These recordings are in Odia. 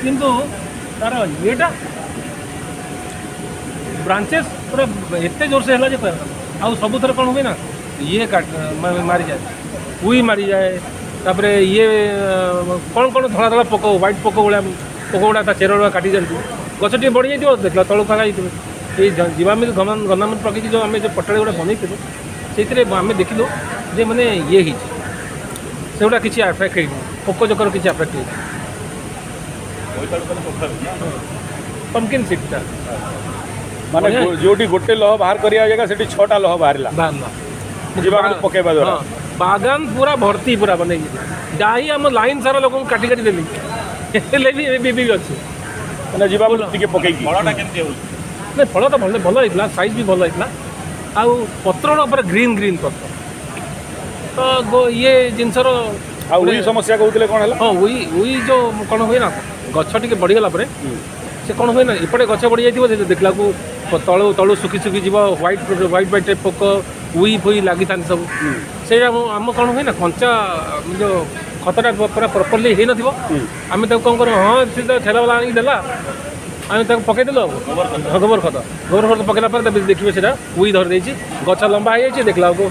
କିନ୍ତୁ ତାର ଇଏଟା ବ୍ରାଞ୍ଚେସ୍ ପୁରା ଏତେ ଜୋରସେ ହେଲା ଯେ କହିବା କଥା ନାହିଁ। ଆଉ ସବୁଥର କ'ଣ ହୁଏ ନା, ଇଏ ମାରିଯାଏ, ଉଇ ମାରିଯାଏ। ତାପରେ ଇଏ କ'ଣ କ'ଣ ଧଳା ଧଳା ପୋକ, ହ୍ୱାଇଟ୍ ପୋକ ଭଳିଆ ପୋକ ଗୁଡ଼ା ତା ଚେର ଗୁଡ଼ା କାଟି ଯାଆନ୍ତି। ଗଛ ଟିକେ ବଢ଼ିଯାଇଥିବ, ଦେଖିଲା ତଳକୁ ଖା ଯାଇଥିବ। ଏଇ ଜୀବାମୃତ, ଘନାମୃତ ପକେଇକି ଯେଉଁ ଆମେ ଯେଉଁ ପଟାଳି ଗୁଡ଼ା ବନେଇଥିଲୁ, ସେଇଥିରେ ଆମେ ଦେଖିଲୁ ଯେ ମାନେ ଇଏ ହେଇଛି, ସେଗୁଡ଼ା କିଛି ଆଫେକ୍ଟ ହେଇନି, ପୋକ ଜୋକର କିଛି ଆଫେକ୍ଟ ହେଇନି। ବୋଇତାଳୁ କଲେ କଖାରୁ ନା? ପମ୍ପକିନ୍ ସିଡ୍ଟା। ମାନେ ବଢ଼ିଆ। ଯୋଉଠି ଗୋଟେ ଲହ ବାହାର କରିବା ଜାଗା, ସେଠି ଛଅଟା ଲହ ବାହାରିଲା ବାହାରିଲା ଜୀବାମୃତ ପକେଇବା ଦ୍ୱାରା। ହଁ, ବାଗାନ ପୁରା ଭର୍ତ୍ତି, ପୁରା ବନେଇକି ଡାହି ଆମ ଲାଇନ୍ ସାରା ଲୋକଙ୍କୁ କାଟି କାଟି ଦେଲି, ହେଲେ ବି ଏବେ ବି ଅଛି। ମାନେ ଜୀବାମୃତ ଟିକେ ପକେଇକି। ଫଳଟା କେମିତି ହେଉଛି? ନାଇଁ, ଫଳ ତ ଭଲ ଭଲ ହେଇଥିଲା, ସାଇଜ୍ ବି ଭଲ ହେଇଥିଲା ଆଉ ପତ୍ରର ଉପରେ ଗ୍ରୀନ୍ ଗ୍ରୀନ୍ ପତ୍ର ତ ଇଏ ଜିନିଷର। ଆଉ ଉଇ ସମସ୍ୟା କହୁଥିଲେ, କ'ଣ ହେଲା? ହଁ, ଉଇ ଉଇ ଯେଉଁ କ'ଣ ହୁଏ ନା, ଗଛ ଟିକେ ବଢ଼ିଗଲା ପରେ ସେ କ'ଣ ହୁଏ ନା, ଏପଟେ ଗଛ ବଢ଼ିଯାଇଥିବ, ସେ ଦେଖିଲାକୁ ତଳୁ ତଳୁ ଶୁଖି ଶୁଖି ଯିବ, ହ୍ୱାଇଟ୍ ହ୍ୱାଇଟ୍ ହ୍ୱାଇଟ୍ ଟାଇପ୍ ପୋକ, ଉଇ ଫୁଇ ଲାଗିଥାନ୍ତି ସବୁ। ସେଇଟା ଆମ କ'ଣ ହୁଏ ନା, କଞ୍ଚା ଯେଉଁ ଖତଟା ପୁରା ପ୍ରପରଲି ହେଇନଥିବ, ଆମେ ତାକୁ କ'ଣ କରୁ, ହଁ, ସେ ତ ଠେଲାବାଲା ଆଣିକି ଦେଲା, ଆମେ ତାକୁ ପକେଇଦେଲୁ। ଆଉ ହଁ, ଗୋବର ଖତ, ଗୋବର ଖତ ପକେଇଲା ପରେ ତାପରେ ଦେଖିବେ ସେଇଟା ଉଇ ଧରି ଦେଇଛି, ଗଛ ଲମ୍ବା ହେଇଯାଇଛି, ଦେଖିଲା ବେଳକୁ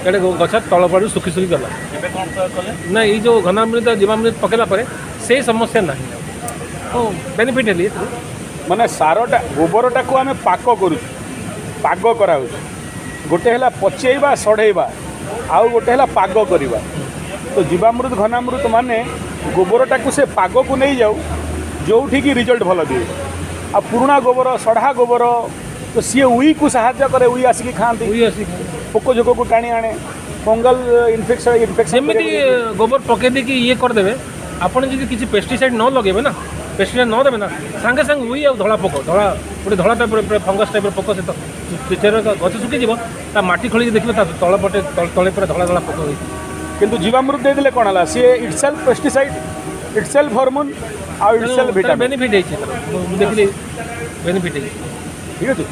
ଏଇଟା ଗଛ ତଳ ପଡ଼ୁ ଶୁଖି ଶୁଖି ଗଲା। ଏବେ କ'ଣ କଲେ? ନା, ଏଇ ଯେଉଁ ଘନାମୃତ, ଜୀବାମୃତ ପକେଇଲା ପରେ ସେଇ ସମସ୍ୟା ନାହିଁ ଆଉ ବେନିଫିଟ୍ ହେଲି ଏଥିରୁ। ମାନେ ସାରଟା, ଗୋବରଟାକୁ ଆମେ ପାକ କରୁଛୁ, ପାଗ କରାହେଉଛି। ଗୋଟେ ହେଲା ପଚେଇବା, ସଢ଼େଇବା, ଆଉ ଗୋଟେ ହେଲା ପାଗ କରିବା। ତ ଜୀବାମୃତ, ଘନାମୃତ ମାନେ ଗୋବରଟାକୁ ସେ ପାଗକୁ ନେଇଯାଉ, ଯେଉଁଠିକି ରିଜଲ୍ଟ ଭଲ ଦିଏ। ଆଉ ପୁରୁଣା ଗୋବର, ସଢ଼ା ଗୋବର ତ ସିଏ ଉଇକୁ ସାହାଯ୍ୟ କରେ, ଉଇ ଆସିକି ଖାଆନ୍ତି। ଉଇ ଆସିକି ପୋକ ଜୋକକୁ ଟାଣି ଆଣେ, ଫଙ୍ଗଲ ଇନଫେକ୍ସନ୍। ସେମିତି ଗୋବର ପକେଇ ଦେଇକି ଇଏ କରିଦେବେ ଆପଣ, ଯଦି କିଛି ପେଷ୍ଟିସାଇଡ଼୍ ନ ଲଗେଇବେ ନା, ପେଷ୍ଟିସାଇଡ଼୍ ନ ଦେବେ ନା, ସାଙ୍ଗେ ସାଙ୍ଗେ ଉଇ ଆଉ ଧଳା ପୋକ, ଧଳା ଗୋଟେ ଧଳା ଟାଇପ୍ର ଫଙ୍ଗସ୍ ଟାଇପ୍ର ପୋକ, ସେ ତ ଚେର ଗଛ ଶୁଖିଯିବ, ତା ମାଟି ଖୋଳିକି ଦେଖିବେ, ତା ତଳ ପଟେ ତଳେ ପୁରା ଧଳା ଧଳା ପୋକ ହେଇଛି। କିନ୍ତୁ ଜୀବାମୃତ ଦେଇଦେଲେ କ'ଣ ହେଲା? ସିଏ ଇଟସେଲ୍ଫ ପେଷ୍ଟିସାଇଡ୍, ଇଟସେଲ୍ଫ ହରମୋନ୍ ଆଉ ଇଟସେଲ୍ଫ ଭିଟାମିନ୍। ବେନିଫିଟ୍ ହେଇଛି ଏଥର। ମୁଁ ଦେଖିଲି ବେନିଫିଟ୍ ହେଇଛି। ଠିକ୍ ଅଛି।